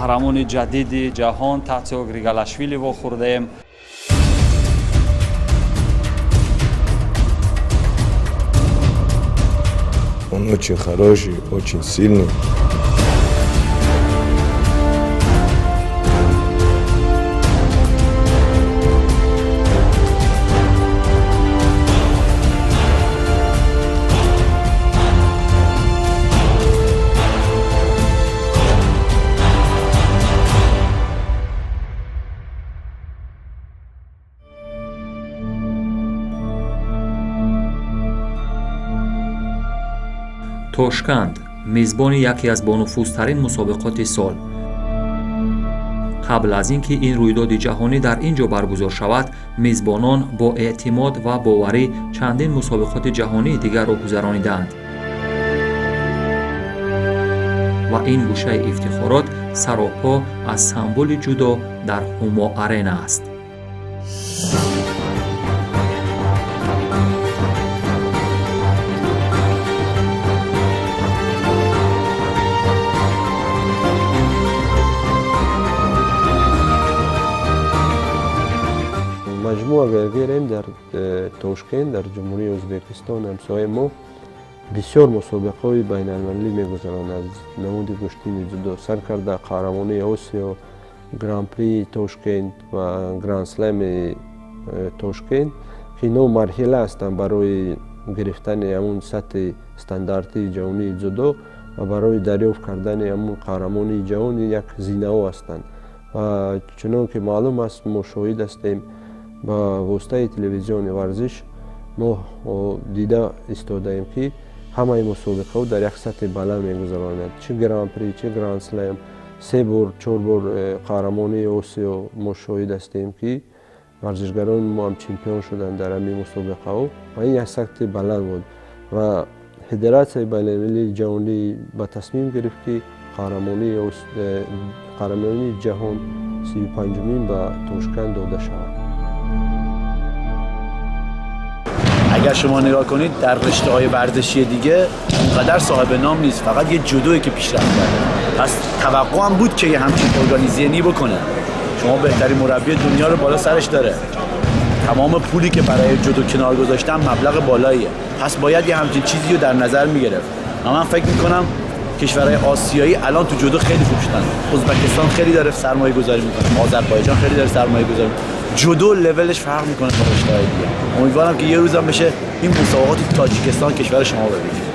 Қаҳрамони ҷадиди ҷаҳон Татио Григалашвили вохӯрдаем. Он очень хороший, очень сильный. Тошканд мизбони яке аз бонуфузтарин мусобиқоти сол. Қабл аз ин ки ин рӯйдоди ҷаҳонӣ дар ин ҷо баргузор шавад, мизбонон бо эътимод ва боварӣ чандин мусобиқоти ҷаҳонии дигарро гузаронидаанд ва ин гӯшаи ифтихорот саропо аз самболи ҷудо дар Ҳумо Арена аст. Маҷмӯъ агар гирем, дар Тошкент, дар Ҷумҳурии Ӯзбекистон, ҳамсояи мо, бисёр мусобиқаҳои байналмилалӣ мегузаронад аз намуди гӯштини ҷудо, сар карда қаҳрамонии Осиё, Гран-при Тошкент ва Гранд-слеми Тошкент, ки инҳо марҳила ҳастанд барои гирифтани ҳамун сатҳи стандартии ҷаҳонии ҷудо ва барои дарёфт кардани ҳамун қаҳрамонии ҷаҳон як зинаҳо ҳастанд. Ва чунон ки маълум аст, мо шоҳид ҳастем, ба воситаи телевизиони варзиш мо дида истодаем, ки ҳамаи мусобиқаҳо дар як сатҳи баланд мегузаронанд, чӣ Гран-при, чӣ Гранд-слем, се бор, чор бор қаҳрамонии Осиё. Мо шоҳид ҳастем, ки варзишгарони мо ҳам чемпион шуданд дар ҳамин мусобиқаҳо ва ин як сатҳи баланд буд ва Федератсияи байналмилалии ҷаҳонӣ ба тасмим гирифт, ки қаҳрамонии ҷаҳон 35-умин ба Тошканд дода шавад. اگر شما نگاه کنید، در رشته های ورزشی دیگه اونقدر صاحب نام نیست، فقط یه جودویی که پیشرفت کرده. پس توقع هم بود که یه همچین organize ی بکنه. شما بهترین مربی دنیا رو بالا سرش داره، تمام پولی که برای جودو کنار گذاشتن مبلغ بالاییه، پس باید یه همچین چیزی رو در نظر میگرفت. و من فکر میکنم کشورهای آسیایی الان تو جودو خیلی خوب شدن. ازبکستان خیلی داره سرمایه گذاری میکنه، آذربایجان خیلی داره سرمایه گذاری. جودو لولش فرق میکنه با رشته‌های دیگه. امیدوارم که یه روزم بشه این مسابقات تو تاجیکستان، کشور شما، ببینیم.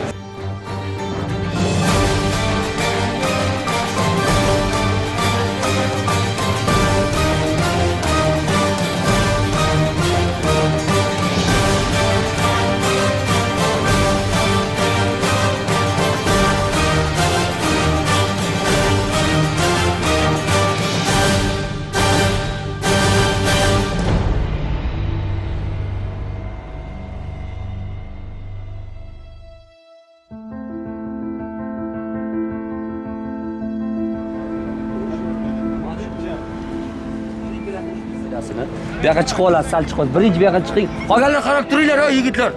Bu yoqqa chiqib olasiz, sal chiqib olasiz. Birinchi bu yoqqa chiqing. Qolganlar qarab turinglar, ey yigitlar.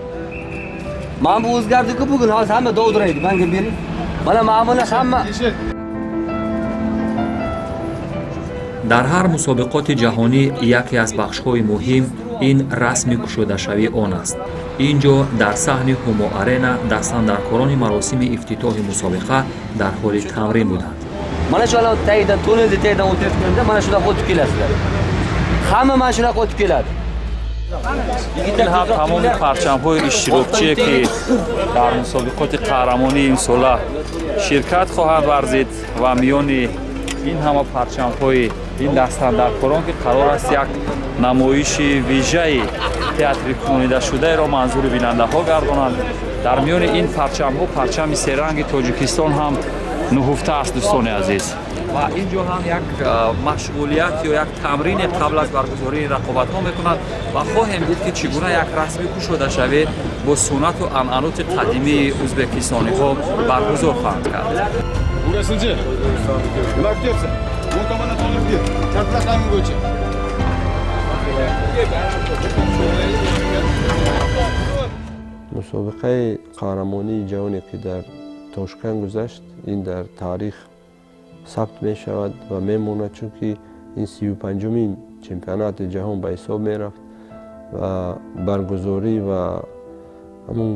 Mana bu o'zgardi-ku bugun, hozir hamma dovdiraydi. Menga bering. Mana buni hamma Дар ҳар мусобиқоти ҷаҳонӣ яке аз бахшҳои муҳим ин расми кушодашавии он аст. Ин ҷо дар саҳни Ҳумо Арена дастандаркорони маросими ифтитоҳи мусобиқа дар ҳоли тамрин буданд. Mana shu hali tagidan, tunnelni tagidan o'tayotganda mana shunaqa o'tib kelasizlar. Hamma mana shunaqa o'tib keladi. Ин ҳам тамоми парчамҳои иштирокчие, ки дар мусобиқоти қаҳрамонии имсола ширкат хоҳанд варзид, ва миёни ин ҳама парчамҳои ин дастандаркорон, ки қарор аст як намоиши вижаи театрикунонидашудаеро манзури бинандаҳо гардонанд, дар миёни ин парчамҳо парчами серанги Тоҷикистон ҳам нуҳуфта аст, дӯстони азиз. Ва ин ҷо ҳам як машғулият ё як тамрине қабл аз баргузории рақобатҳо мекунанд ва хоҳем дид, ки чӣ гуна як расми кушодашавӣ бо суннату анъаноти қадимии ӯзбекистониҳо баргузор хоҳанд кард. Urasinchi. Nima kutyapsan? O'ng tomondan to'ldirib ber. Chaplar tamin bo'yicha. Мусобиқаи қаҳрамонии ҷаҳоне, ки дар Тошканд гузашт, ин дар таърих Сабт мешавад ва мемонад, чунки ин 35-умин чемпионати ҷаҳон ба ҳисоб мерафт ва баргузорӣ ва ҳамун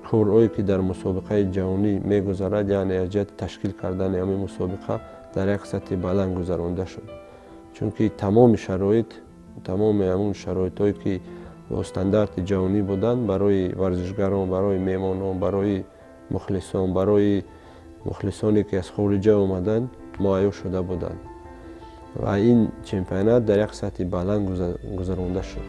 корҳое, ки дар мусобиқаи ҷаҳонӣ мегузарад, яъне аз ҷиҳати ташкил кардани ҳамин мусобиқа дар як сатҳи баланд гузаронда шуд, чунки тамоми шароит, тамоми ҳамун шароитҳое, ки бо стандарти ҷаҳонӣ буданд, барои варзишгарон, барои меҳмонон, барои мухлисон, барои мухлисоне, ки аз хориҷа омаданд, муҳайё шуда буданд ва ин чемпионат дар як сатҳи баланд гузаронда шуд.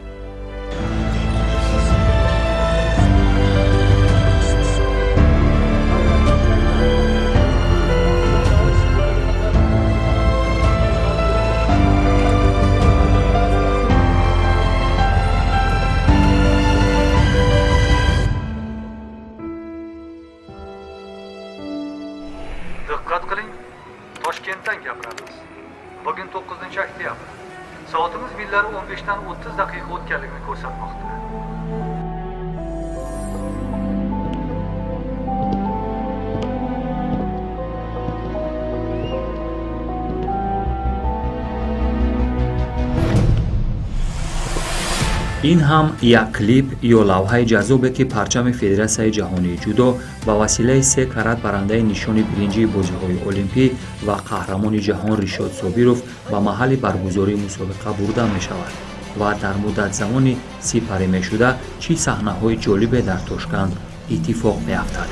Diqqat qiling, Toshkentdan gapiramiz. Bugun 9 oktyabr. Soatimiz millari 15 dan 30 daqiqa o'tganligini ko'rsatmoqda. Ин ҳам як клип ё лавҳаи ҷаззобе, ки парчами Федератсияи ҷаҳонии ҷудо ба василаи се карат барандаи нишони биринҷии бозиҳои олимпӣ ва қаҳрамони ҷаҳон Ришод Собиров ба маҳалли баргузории мусобиқа бурда мешавад ва дар муддат замони сипарӣ мешуда чӣ саҳнаҳои ҷолибе дар Тошканд иттифоқ меафтад.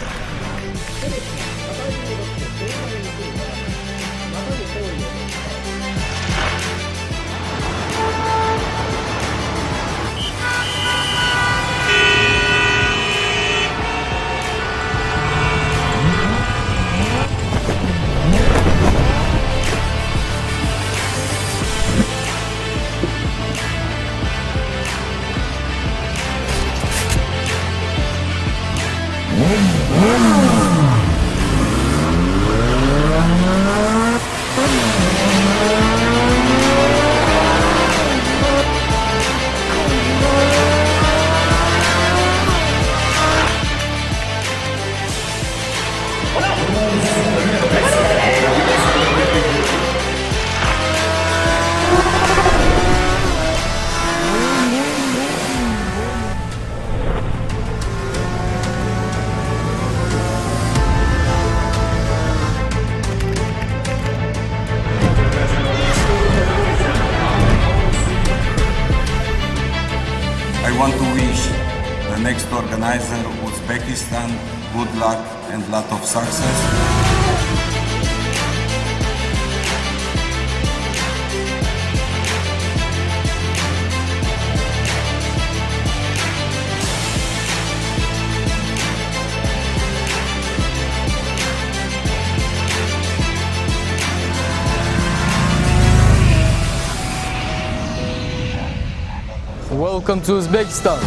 I want to wish the next organizer, Uzbekistan, good luck and lot of success. Welcome to Uzbekistan.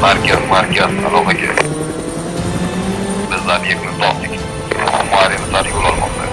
Markaz, markaz, aloqaga. Biz obyektni topdik. Muharrem sari yo'l olmoqda.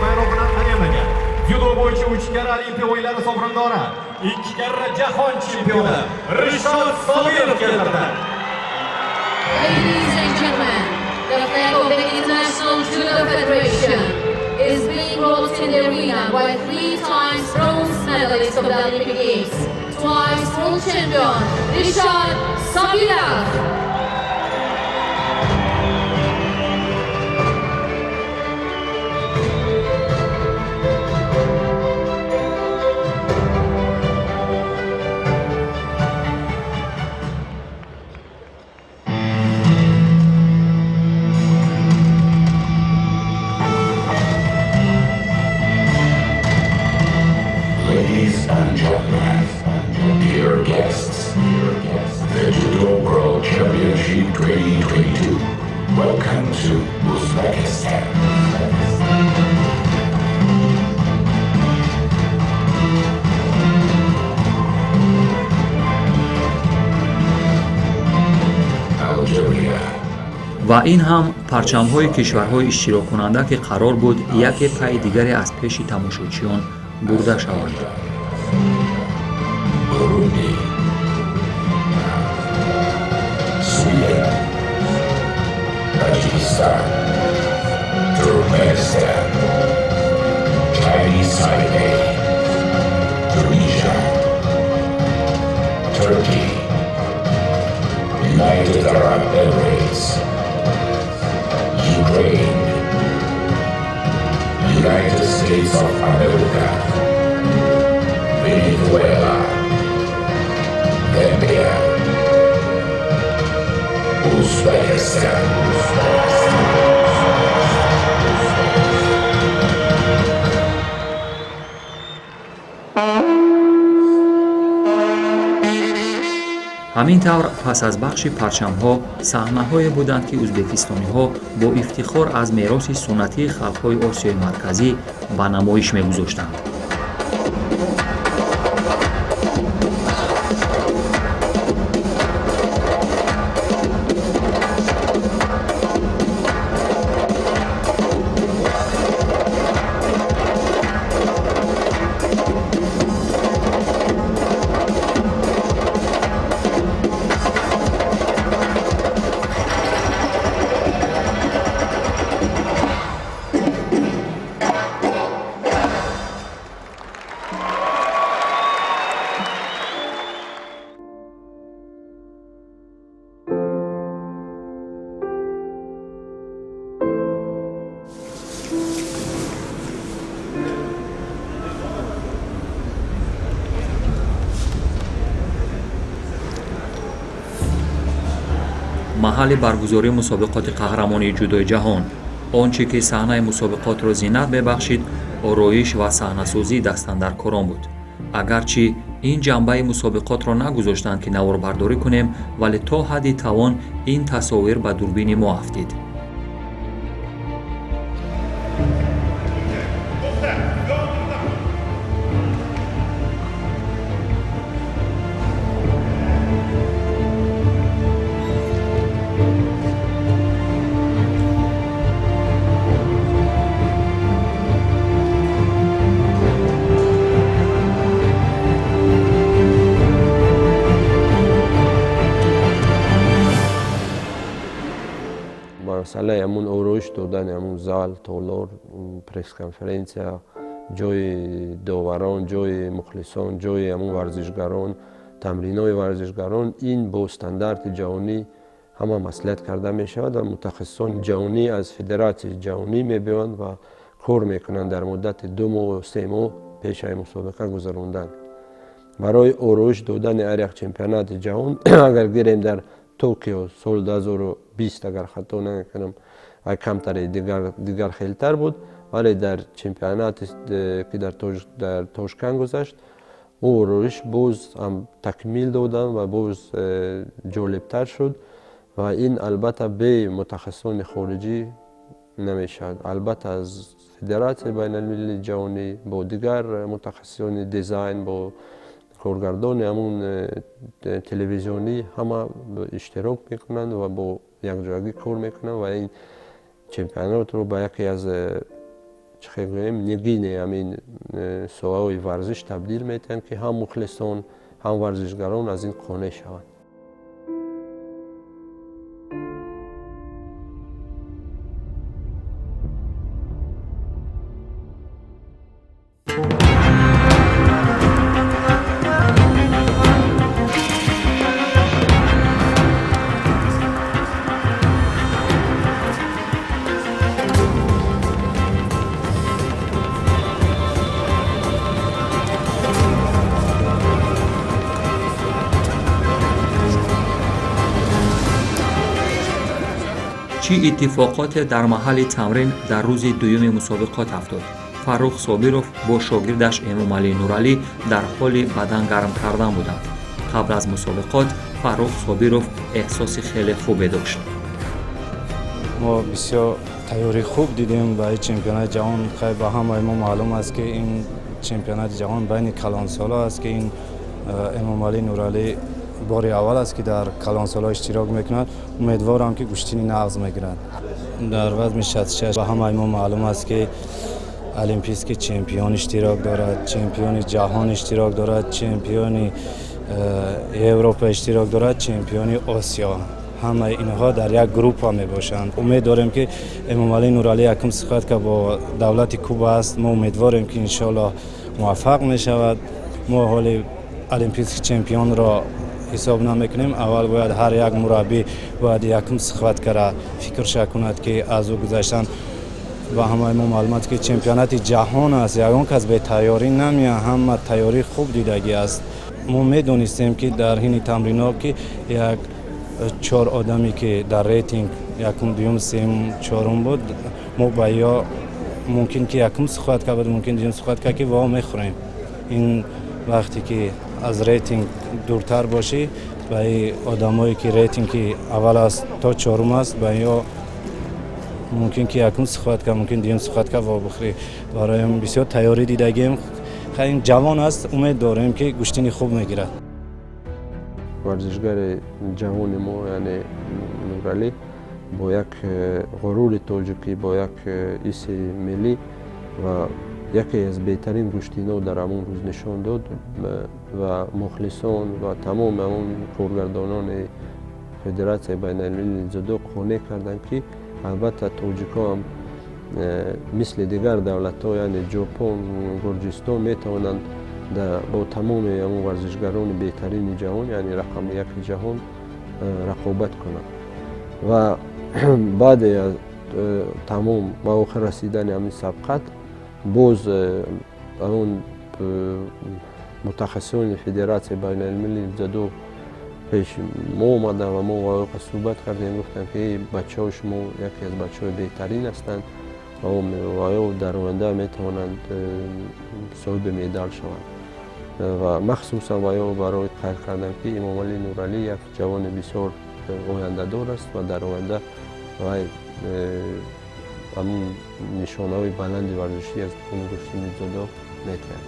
Bayrog'ini ayamagan. Dzyudo bo'yicha uch karra Olimpiya o'yinlari sovrindori, ikki karra jahon chempioni Rishod Sobirov keltirdi. Ladies and gentlemen, the flag of the International Judo Federation is being brought in the arena by three times bronze medalist of the Olympic Games, twice world champion Rishad Sabirov. 2022. Welcome to Uzbekistan. Algeria. Ва ин ҳам парчамҳои кишварҳои иштироккунанда, ки қарор буд яке пайи дигаре аз пеши тамошочиён бурда шаванд. Burundi. Sweden. Tajikistan. Turkmenistan. Chinese Taipei. Tunisia. Turkey. United Arab Emirates. Ukraine. United States of America. Venezuela. Gambia. Uzbekistan. Uzbekistan. Ҳамин тавр, пас аз бахши парчамҳо саҳнаҳое буданд, ки ӯзбекистониҳо бо ифтихор аз мероси суннатии халқҳои Осиёи Марказӣ ба намоиш мегузоштанд. Маҳалли баргузории мусобиқоти қаҳрамонии ҷудои ҷаҳон. Он чӣ ки саҳнаи мусобиқотро зинат мебахшид, ороиш ва саҳнасозии дастандаркорон буд. Агарчи ин ҷанбаи мусобиқотро нагузоштанд, ки наворбардорӣ кунем, вале то ҳадди тавон ин тасовир ба дурбини мо афтид. Масъалаи ҳамун ороиш додани ҳамун зал, толор, пресс-конференсия, ҷои доварон, ҷои мухлисон, ҷои ҳамун варзишгарон, тамринҳои варзишгарон, ин бо стандарти ҷаҳонӣ ҳама маслиҳат карда мешавад ва мутахассисони ҷаҳонӣ аз федератсияи ҷаҳонӣ мебиёянд ва кор мекунанд дар муддати 2 моҳ, 3 моҳ пешаи мусобиқа гузарондан. Барои ороиш додани ҳар як чемпионати ҷаҳон, агар гирем, дар Токио соли 2020, агар хато накунам, камтаре дигар хелтар буд, вале дар чемпионате, ки дар Тошканд гузашт, ӯ ороиш боз ҳам такмил доданд ва боз ҷолибтар шуд. Ва ин албатта бе мутахассисони хориҷӣ намешавад. Албатта, аз федератсияи байналмилалии ҷаҳонӣ бо дигар мутахассисони дизайн, бо коргардони ҳамун телевизионӣ ҳама иштирок мекунанд ва бо якҷоягӣ кор мекунанд ва ин чемпионатро ба яке аз, чӣ хел гӯем, нигини ҳамин соҳаҳои варзиш табдил медиҳанд, ки ҳам мухлисон, ҳам варзишгарон аз ин қонеъ шаванд. Чӣ иттифоқоте дар маҳалли тамрин дар рӯзи дуюми мусобиқот афтод? Фаррух Собиров бо шогирдаш Эмомалӣ Нуралӣ дар ҳоли бадан гарм кардан буданд. Қабл аз мусобиқот Фаррух Собиров эҳсоси хеле хубе дошт. Мо бисёр тайёрии хуб дидем ба ин чемпионати ҷаҳон. Хай, ба ҳамаи мо маълум аст, ки ин чемпионати ҷаҳон байни калонсоло аст, ки ин Эмомалӣ Нуралӣ бори аввал аст, ки дар калонсоло иштирок мекунад. Умедворам, ки гӯштини нағз мегирад. Дар вазни 66 ба ҳамаи мо маълум аст, ки олимпийский чемпион иштирок дорад, чемпиони ҷаҳон иштирок дорад, чемпиони Европа иштирок дорад, чемпиони Осиё. Ҳамаи инҳо дар як группа мебошанд. Умед дорем, ки Эмомалӣ Нуралӣ якум схватка бо давлати Куба аст. Мо умедворем, ки иншоаллоҳ муваффақ мешавад. Мо ҳоли олимпийский чемпионро ҳисоб намекунем. Аввал бояд ҳар як мураббӣ бояд якум схваткара фикрша кунад, ки аз ӯ гузаштан. Ба ҳамаи мо маълум аст, ки чемпионати ҷаҳон аст, ягон кас бетайёрӣ намеяд, ҳама тайёрии хуб дидагӣ аст. Мо медонистем, ки дар ҳини тамринҳо, ки як чор одаме, ки дар рейтинг якум, дуюм, сеюм, чорум буд, мо ба ё мумкин ки якум схватка буд, мумкин дуюм схватка, ки во мехӯрем. Ин вақте ки аз рейтинг дуртар бошӣ, ба одамое ки рейтинги аввал аст то чорум аст, ба ё мумкин ки якум схватка, мумкин дуюм схватка вобихӯрӣ. Барои бисёр тайёрӣ дидагием. Ин ҷавон аст, умед дорем, ки гӯштини хуб мегирад. Варзишгари ҷавони мо, яъне Нуралӣ, бо як ғурури тоҷикӣ, бо як ҳисси миллӣ ва яке аз беҳтарин гӯштино дар ҳамон рӯз нишон дод ва мухлисон ва тамоми ҳамон коргардонони Федератсияи байналмилалии дзюдо қонеъ карданд, ки албатта тоҷикҳо ҳам мисли дигар давлатҳо, яъне Ҷопон, Гурҷистон, метавонанд бо тамоми ҳамон варзишгарони беҳтарини ҷаҳон, яъне рақами яки ҷаҳон, рақобат кунанд. Ва баъде аз тамом ба охир расидани ҳамин сабқат, боз ҳамон мутахассисони Федератсияи байналмилалии дзюдо пеши мо омаданд ва мо бо суҳбат кардем. Гуфтанд, ки бачаҳои шумо яке аз бачаҳои беҳтарин ҳастанд ва ё дар оянда метавонанд соҳиби медал шаванд. Ва махсусан ва ё барои қайд кардам, ки Эмомалӣ Нуралӣ як ҷавони бисёр ояндадор аст ва дар оянда вай ҳамун нишонаҳои баланди варзишӣ аз гӯштини дзюдо метиҳад.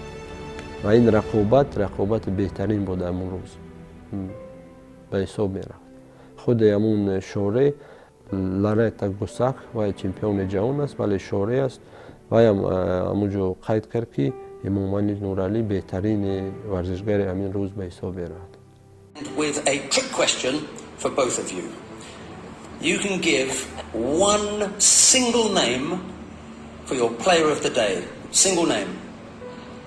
Ва ин рақобат рақобати беҳтарин буд, ҳамун рӯз ба ҳисоб мерафт. Худи ҳамун Шоре Ларета Гусак, вай чемпиони ҷаҳон аст, вале шоре аст, вайам ҳамун ҷо қайд кард, ки Эмомалӣ Нуралӣ беҳтарини варзишгари ҳамин рӯз ба ҳисоб меравад. With a trick question for both of you. You can give one single name for your player of the day. Single name.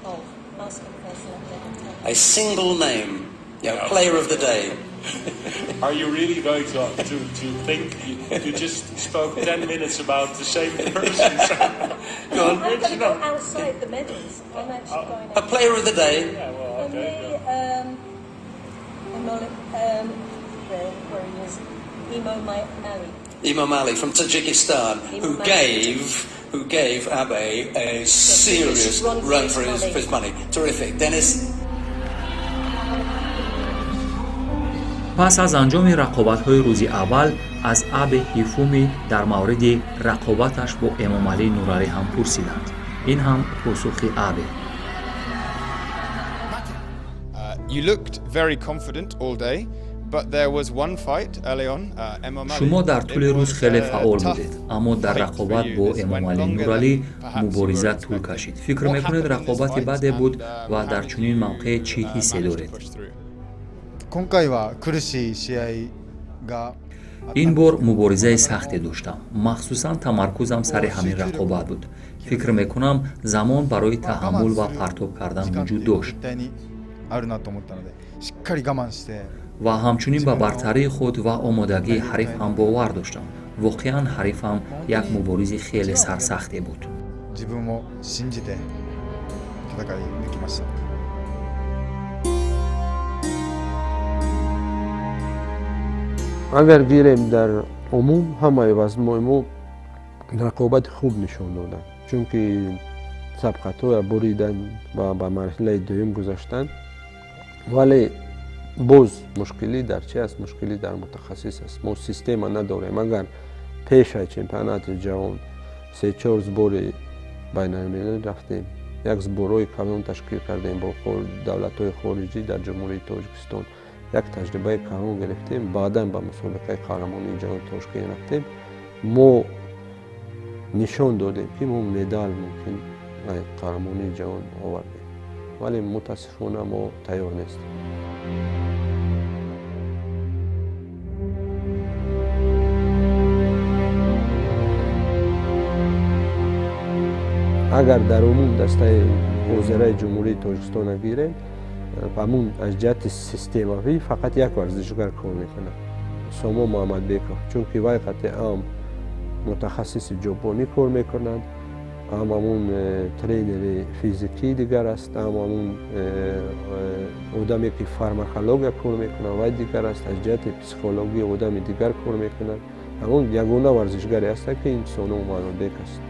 Oh, ask him first. And then I'll tell you. A single name. Yeah, player of the day. Are you really going to think? You just spoke 10 minutes about the same person. So Go on. I'm going to go outside the medals. I'm actually going A player of the day. Yeah, well, For okay. me, where he is, Emomali. Emomali from Tajikistan, who Imam Ali. gave Abe a serious run for run his money. for his money. Terrific. Dennis. Пас аз анҷоми рақобатҳои рӯзи аввал аз Абе Ҳифуми дар мавриди рақобаташ бо Эмомалӣ Нуралӣ ҳам пурсиданд. Ин ҳам посухи Абе. You looked very confident all day, but there was one fight early on, Emomali. Шумо дар тӯли рӯз хеле фаъол будед, аммо дар рақобат бо Эмомалӣ Нуралӣ мубориза тӯл кашид. Фикр мекунед, рақобати баде буд ва дар чунин мавқеъ чӣ ҳиссе доред? 今回は苦しい試合が Ин бор муборизаи сахте доштам. Махсусан тамаркузам сари ҳамин рақобат буд. Фикр мекунам, замон барои таҳаммул ва партоб кардан вуҷуд дошт. 絶対にあるなと思ったのでしっかり我慢して Ва ҳамчунин ба бартарии худ ва омодагии ҳариф ҳам бовар доштам. Воқеан, ҳарифам як муборизи хеле сарсахте буд. 自分を信じて戦い抜きました。 Агар гирем, дар умум ҳамаи вазнҳои мо рақобати хуб нишон доданд, чунки сабқатҳоя буриданд ва ба марҳилаи дуюм гузаштанд, вале Боз мушкилӣ дар чи аст? Мушкилӣ дар мутахассис аст. Мо система надорем. Агар пешаи чемпионати ҷаҳон се-чор сбори байналмилалӣ рафтем, як сборҳои калон ташкил кардем бо давлатҳои хориҷӣ дар Ҷумҳурии Тоҷикистон, як таҷрибаи калон гирифтем, баъдан ба мусобиқаи қаҳрамонии ҷаҳони Тошкент рафтем, мо нишон додем, ки мо медал мумкин қаҳрамонии ҷаҳон овардем, вале мутаассифона мо тайёр нестем. Агар дар умум дастаи ҳозираи Ҷумҳурии Тоҷикистона гирем, ҳамун аз ҷиҳати системавӣ фақат як варзишгар кор мекунад, Сомо Муҳаммадбеков, чунки вай қатъиам мутахассиси ҷопонӣ кор мекунад, ҳам ҳамун тренери физикӣ дигар аст, ҳам ҳамун одаме, ки фармакология кор мекунад, вай дигар аст, аз ҷиҳати психологӣ одами дигар кор мекунад. Ҳамун ягона варзишгаре ҳаста, ки ин Сомо Муҳаммадбек аст.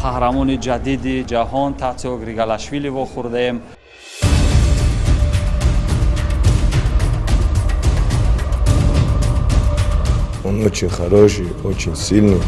Қаҳрамони ҷадиди ҷаҳон Татио Григалашвили вохӯрдаем. Он очень хороший, очень сильный.